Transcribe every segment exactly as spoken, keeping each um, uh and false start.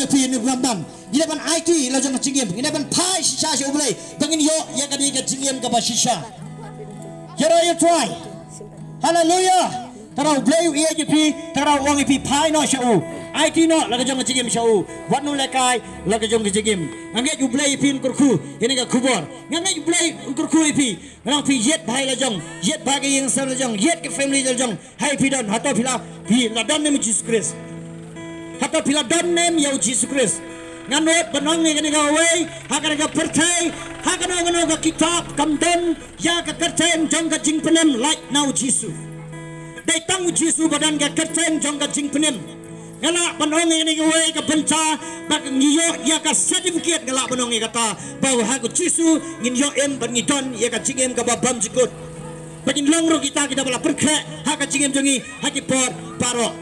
Phi ni ban ban. Ngi dei ban aiti la jong ka jingim. Ngi dei ban phai shisha sha U Blei. Ba ngin ïoh ïa kane ka jingim kaba shisha. Ïaroh ïa U Trai. Haleluya. Tang U Blei u ïeit ïa phi, tang u ong ïa phi phai noh sha u. Aiti noh la ka jong ka jingim sha u. Wat nym lehkai la ka jong ka jingim. Nga ngeit U Blei ïa phi, kyrkhu ïa kane ka khubor. Nga ngeit U Blei u kyrkhu ïa phi. Nga ong phi ïeit bha ïa la jong, ïeit bha ka ïing sem la jong, ïeit ka family la jong. Hai phi don, hato phi la, phi la don ne em ïa U Jisu Khrist? Hato phi la don ne em ïa U Jisu Khrist? Nga nud ban ong ïa kane kawei, ha kane ka pyrthei, ha kano kano ka kitab kam don ïa ka kyrteng jong ka jingpynim lait na U Jisu. Dei tang U Jisu ba don ka kyrteng jong ka jingpynim. Nga lah ban ong ïa kane kawei ka bynta ba ngi ïoh ïa ka certificate, nga lah ban ong ïa kata ba ha U Jisu ngin ïoh im bad ngi don ïa ka jingim kaba bymjukut. Ba ngin long ruh kita, kita ba la pynkhreh ha ka jingim jong ngi ha ki por baroh.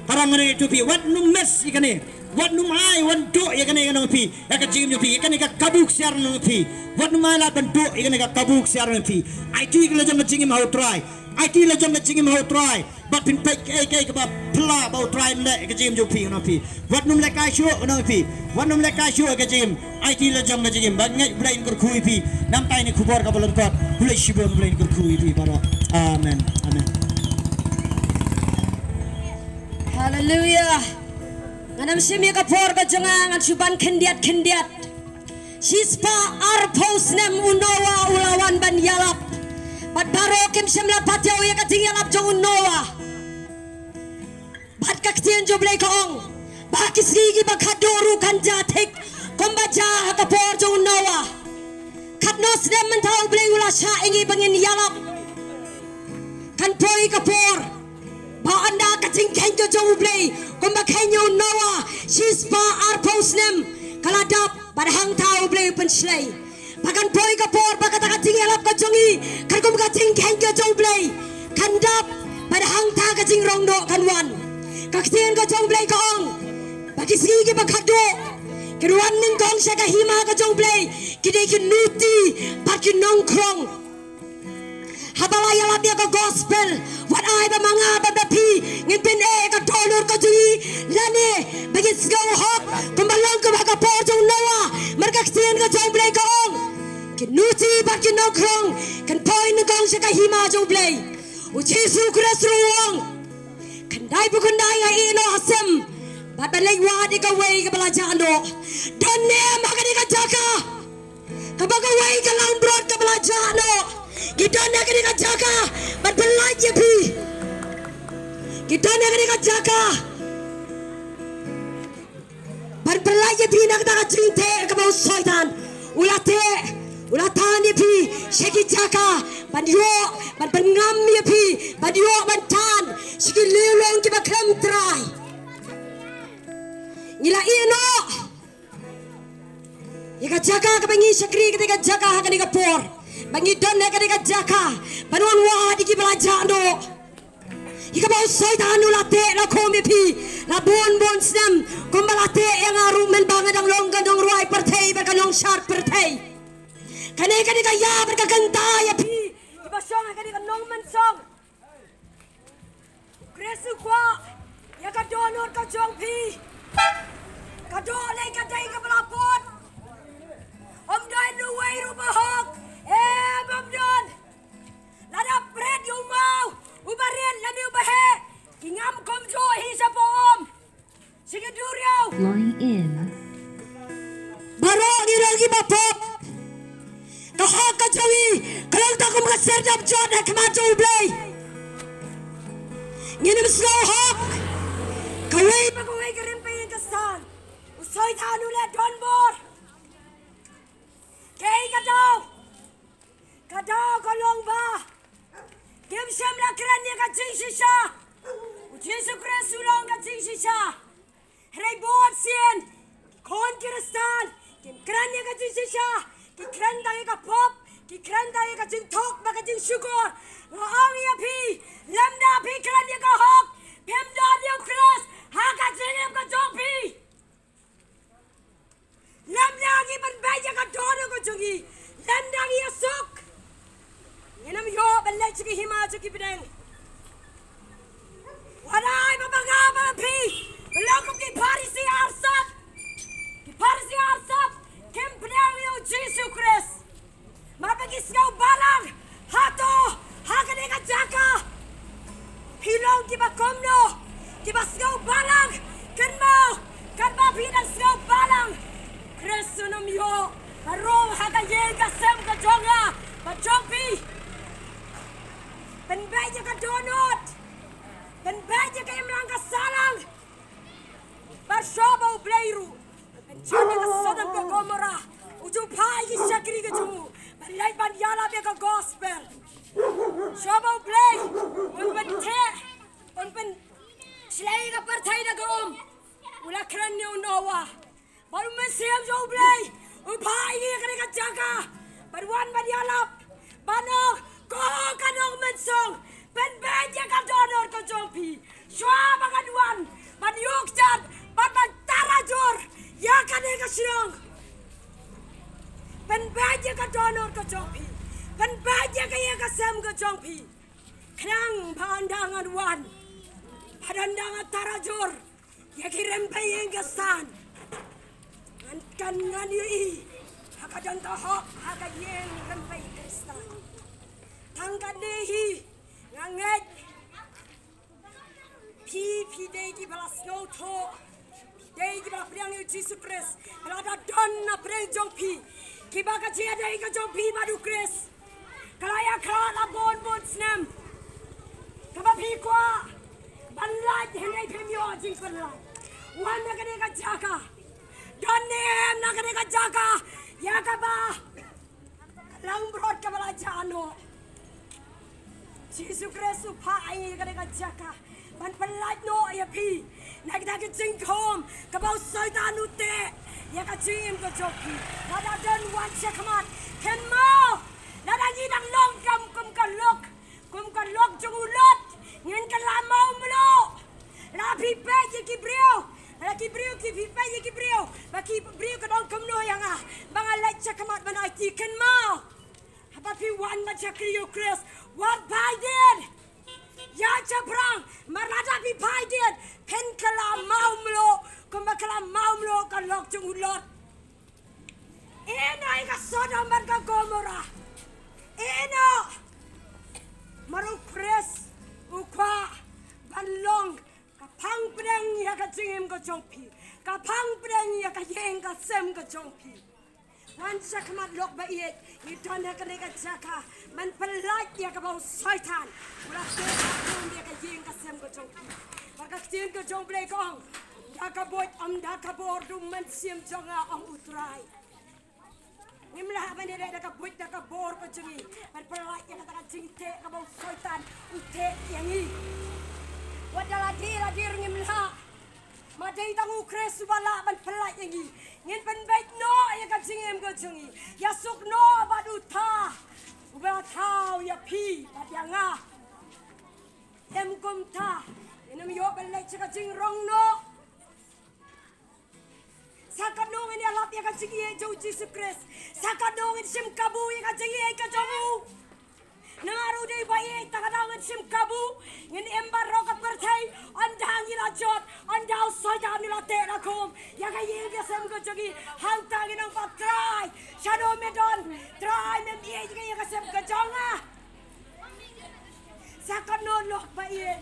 Tang nga ong ïa phi, wat nym miss ïa kane. Wat nym ai, wat duh ïa kane, nga ong ïa phi, ïa ka jingim jong phi, ïa kane ka kabu ksiar, nga ong ïa phi. Wat nym ai lad ban duh ïa kane ka kabu ksiar, nga ong ïa phi. Aiti la jong ka jingim ha U Trai. Aiti la jong ka jingim ha U Trai. Bad phin peit kaei kaei kaba phylla ba U Trai un leh ïa ka jingim jong phi, nga ong ïa phi. Wat nym lehkai shuh, nga ong ïa phi. Wat nym lehkai shuh ïa ka jingim. Aiti la jong ka jingim. Ba ngeit U Blei un kyrkhu ïa phi. Namar kane ka khubor kaba lyngkot. Khublei shibun, U Blei un kyrkhu ïa phi baroh. Amen. Amen. Haleluya. Ngan ym shim ïa ka por ka jong nga, ngan shu ban khyndiat khyndiat. Shispah arphew snem u Noah u la wan ban ïalap. Bad baroh kim shym la pat ïoh ïa ka jingïalap jong u Noah. Bad ka ktien jong U Blei ka ong ba ki sngi kiba khatduh ruh kan jia thik kumba jia ha ka por jong u Noah. Katno snem mynta U Blei u la shah ïa ngi ba ngin ïalap. Kan poi ka por ba ynda ka jingkheiñ ka jong U Blei kumba kheiñ ïa u Noah shispah arphew snem ka la dap, bad hangta U Blei u pynshlei. Ba kan poi ka por ba kata ka jingïalap ka jong ngi katkum ka jingkheiñ ka jong U Blei kan dap, bad hangta ka jingrong noh kan wan. Ka ktien ka jong U Blei ka ong ba ki sngi kiba khatduh kin wan nyngkong sha ka hima ka jong U Blei ki dei ki nuti bad ki nongkhrong. Haba la ïalap ïa ka gospel, wat ai ba ma nga bad ma phi ngin pyneh ïa ka dohnud ka jong ngi, lane ba ngin sngewhok kumba long kumba ha ka por jong u Noah. Namar ka ktien ka jong U Blei ka ong, ki nuti bad ki nongkhrong kin poi nyngkong sha ka hima jong U Blei. U Jisu Khrist ruh u ong, khyndai bad khyndai nga ïeh noh ha sem bad ban leit wad ïa kawei kaba la jah noh. Don ne em ha kane ka jaka kaba kawei ka langbrot kaba la jah noh? Ki don ha kane ka jaka ban pynlait ïa phi. Ki don ha kane ka jaka ban pynlait ïa phi na kata ka jingteh kaba u Soitan u la teh, u la tan ïa phi sha ki jaka ban ïoh ban pynngam ïa phi, ban ïoh ban tan sha ki liewlong kiba khlem trai. Ngi la ïeh noh ïa ka jaka kaba ngi shakri, kata ka jaka ha kane ka por ba ngi don ha kane ka jaka ban wan wad ïa kiba la jah noh. Ïa kaba u Soitan u la teh la khum ïa phi la bun bun snem kumba la teh ïa nga ruh mynba nga dang long ka nongrwai pyrthei bad ka nongshad pyrthei. Kane, kane ka ïa bad ka kynta ïa phi kiba shong ha kane ka nongmynsong. U Khrist u kwah ïa ka dohnud ka jong phi. Ka dohnud ka dei kaba la put. Ym don uwei ruh ba hok. Em, ym don. Lada pret ïa u maw uba rit lane uba heh, ki ngam kumjuh hi shapoh um. Sha ki duriaw. Fly in. Baroh ngi long kiba pop. Ka hok ka jong ngi ka long tang kum ka serdap jot ha khmat jong U Blei. Ngin ym sngewhok. Kawei pa kawei ka rim pyrshah ka san, u Soitan u leh donbor. Kaei ka daw? Ka daw ka long ba kim shym la kren ïa ka jingshisha. U Jisu Khrist u long ka jingshisha. Hynrei bun sien ki khun Khristan kim kren ïa ka jingshisha. Ki kren tang ïa ka pop, ki kren tang ïa ka jingthok bad ka jingshukor. Nga ong ïa phi, lymda phi kren ïa ka hok, phim don ïa u Khrist ha ka jingim ka jong phi. Lymda ngi pynbeit ïa ka dohnud ka jong ngi, lymda ngi ïasuk, ngin ym ïoh ban leit sha ka hima jong ki bneng. Wat ai ba ma nga bad ma phi ba long kum ki Pharisi arsap. Ki sngew balang hato ha kane ka jaka? Phi long kiba kumno? Kiba sngew balang. Kynmaw, katba phi dang sngew balang, Khrist un ym ïoh ka rung ha ka ïing ka sem ka jong nga bad jong phi. Pynbeit ïa ka dohnud, pynbeit ïa ka imlang ka sahlang. Bad shuwa ba U Blei ruh, pynjot ïa ka Sodom ka Gomorrah, u ju phah ïa ki shakri ka jong u ban leit ban ïalap ïa ka gospel. Shuwa ba U Blei un pyntheh, un pynshlei ïa ka pyrthei da ka um, u la kren ïa u Noah. Bad U Mynsiem jong U Blei u phah ïa ngi ha kane ka jaka ban wan ban ïalap, ban ong, ko ka nongmynsong, pynbeit ïa ka dohnud ka jong phi. Shuwa ba ngan wan ban ïuh kjat bad ban tarajur ïa kane ka shnong, pynbeit ïa ka dohnud ka jong phi, pynbeit ïa ka ïing ka sem ka jong phi. Khnang ba ynda ngan wan, ba ynda ngan tarajur ïa ki rympei ïing ki san, ngan, kan ngan ïohi ba ka don ka hok ha ka ïing rympei Khristan. Tang katne hi nga ngeit phi, phi dei kiba la sngewthuh, phi dei kiba la pdiang ïa U Jisu Khrist. Lada don na pdeng jong phi kiba ka jingïadei ka jong phi bad U Khrist ka la ïakhlad la bun bun snem, kaba phi kwah ban lait hynrei phim ïoh jingpynlait, wan na kane ka jaka. Don ne em na kane ka jaka ïa kaba langbrot kaba la jah noh? Jisu Khrist u phah ïa ngi ha kane ka jaka ban pynlait noh ïa phi na kita ki jingkhum kaba u Soitan u teh ïa ka jingim ka jong phi. Lada don, wan shakhmat, kynmaw, lada ngi dang long kum, kum ka lok, kum ka lok jong u Lot, ngin kylla mawmluh. La phi peit ïa ki briew, la ki briew, ki phi peit ïa ki briew ba ki briew ka don kumno ïa nga ba nga leit shakhmat ban aiti. Kynmaw, haba phi wan ban shakri ïa U Khrist, wat phai dien. Ïa shaphrang, mar lada phi phai dien, phin kylla mawmluh kumba kylla mawmluh ka lok jong u Lot. Ïehnoh ïa ka Sodom bad ka Gomorrah. Ïehnoh. Mar U Khrist u kwah ban long ka phang pdeng ïa ka jingim ka jong phi, ka phang pdeng ïa ka ïing ka sem ka jong phi. Wan shakhmat lok ba ïeit, ngi don ha kane ka jaka ban pynlait ïa kaba u Soitan u la teh ha kum ïa ka ïing ka sem ka jong phi. Bad ka ktien ka jong U Blei ka ong, ym da ka buit, ym da ka bor, da U Mynsiem jong nga, ong U Trai. Ngim lah ban ïaleh da ka buit da ka bor ka jong ngi ban pynlait ïa kata ka jingteh kaba u Soitan u teh ïa ngi. Wat da lade lade ruh ngim lah. Ma dei tang U Khrist uba lah ban pynlait ïa ngi. Ngin pynbeit noh ïa ka jingim ka jong ngi, ïasuk noh bad uta uba la thaw ïa phi bad ïa nga. Em kumta, ngin ym ïoh ban leit sha ka jingrong noh. Sa katno ngin ïalap ïa ka jingïeit jong U Jisu Khrist? Sa katno ngin shim kabu ïa ka jingïeit ka jong u? Namar u dei ba ïeit, tang katno ngin shim kabu. Ngin im baroh ka pyrthei, ynda ngi la jot, ynda u Soitan u la teh la khum ïa ka ïing ka sem ka jong ngi, hangta ngin ong ba Trai, shano me don? Trai, mem ïeit ïa ka ïing ka sem ka jong nga? Sa katno lok ba ïeit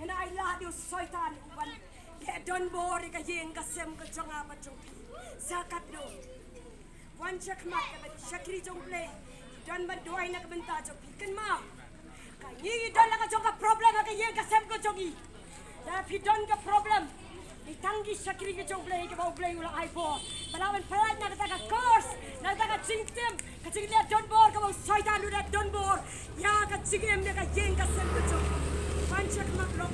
ngin ai lad ïa u Soitan u ban leh donbor ïa ka ïing ka sem ka jong nga bad jong phi? Sa katno? Wan shakhmat, kaba ki shakri jong U Blei ki don ban duwai na ka bynta jong phi. Kynmaw, ka ngi ngi don la ka jong ka problem ha ka ïing ka sem ka jong ngi. Lada phi don ka problem, ngi tang ki shakri ka jong U Blei kaba U Blei u la ai bor ba lah ban pynlait na kata ka curse, na kata ka jingtim, ka jingleh donbor kaba u Soitan u leh donbor ïa ka jingim, ïa ka ïing ka sem ka jong phi. Wan shakhmat lok